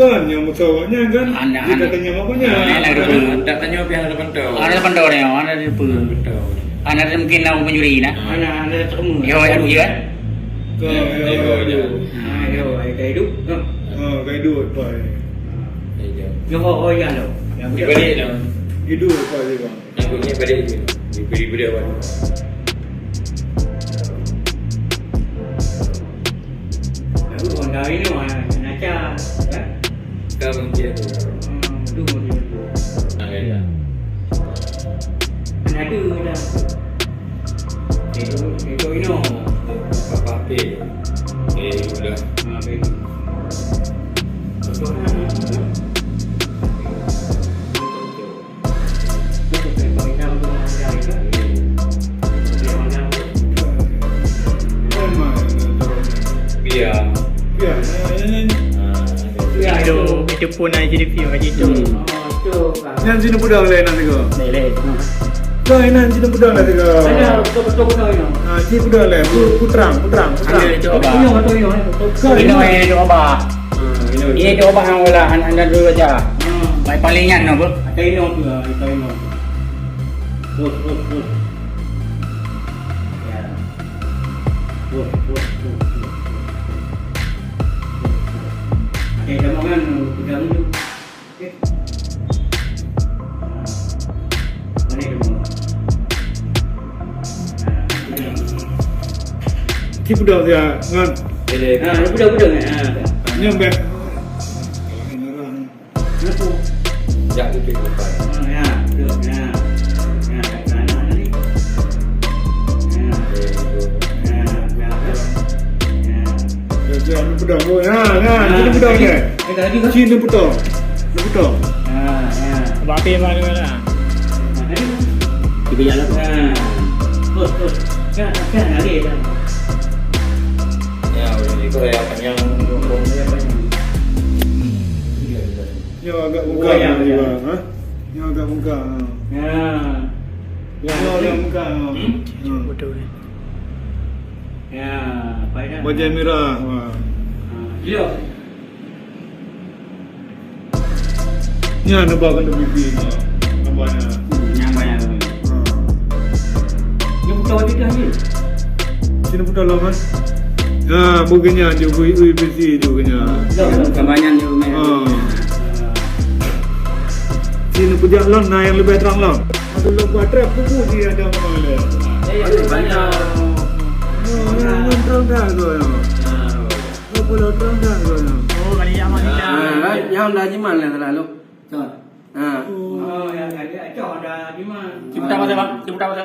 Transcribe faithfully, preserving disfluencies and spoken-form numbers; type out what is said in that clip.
Kan, nyang meusawa nyan kan? Anak, dia anak. Katanya apa nyan? Anak, anak, anak. Tak tanya pihak ada pantau. Ada pantau ni, ada di apa? Pantau. Anak dia mungkin nak mencuri nak. Anak, anak tak semua. Ya, ya, ya. Ka, ya, ya, ya, ya. Ya. Ha, ya, ya, ka hidup. Ha. Ha, ka hidup, Pak. Ya, ya. Ya, oh, oh, ya, lo. Yang di balik tu. Hidup, Pak, dia, Pak. Yang bunyi balik tu. Di balik, balik, Pak. Lalu Honda ini, ah, nak cas, kan? Ka mungkin. Hmm, tu, tu, tu. Ah, ya, ya. Kan ada dah. Itu, itu ino. Apa, apa? Eh, udah. Ah, baik. Betul, kan? Iya. Iya. Itu, itu pun ada jadi view macam itu. Hmm. Nyan sini budak lain nanti kau. Lain, lain. Kau ini sini budak nanti kau. Ada, betul, betul, betul, ya. Ah, sini budak lain. Pu-, putrang, putrang, putrang. Ada itu, Abah. Ini, ini, ini. Kau ini. Ini, ini, Abah. Ah, ini. Ini tu, Abah, yang ulah anak anda dulu aja. Hmm. Paling-paling nyan, no, bro. Ada ini, tu, ah, ada ini. Terus, terus, terus. Ya. Terus, terus, terus, terus, terus. Oke, kamu kan pegang dulu. Oke. Mana kamu? Nah, pegang. Cip dah ya, ngan. Nah, udah, udah, nah. Nyampe. Jak duduk depan. Ya, duduk, ya. Ya, kat sana tadi. Ya. Ya, ya, ya. Ya, ya, anu pedang tu. Ya, ya, sini pedang ni. Eh, tadi kan? Sini pedang. Ni pedang. Ya, ya. Abang api mana, mana? Tadi kan? Kita jalan tu. Ya. Terus, terus. Ya, ya, lari dah. Ya, udah ikut yang panjang. Yang panjang. Nyoe agak bungkang, oh, ya, ya. Ha? Nyoe agak bungkang, ha. Ya. Ya, nyoe agak bungkang, ha. Hmm? Ha. Betul ni. Ya, apa dah? Bajai merah, ha. Ha, gila. Ni ada bak kena pipi ni. Nampak ni. Hmm, yang banyak tu. Ha. Dia buka waktu tu aja. Sini putar lom, kan? Ha, bukanya je, ui, ui, besi je bukanya. Kebanyakan je, ha. Sini pujak lom, nah, yang lebih terang lom. Aku lom buat trap, kuku dia ada apa dia. Eh, ada banyak. Oh, terang dah tu, ya. Ha. Apa lah terang dah tu, ya. Oh, kali yang mana? Ha, kan? Yang dah jimat lah, salah lu. Cok. Ha. Oh, yang kali, cok dah jimat. Ciputa masa, Bang. Ciputa masa.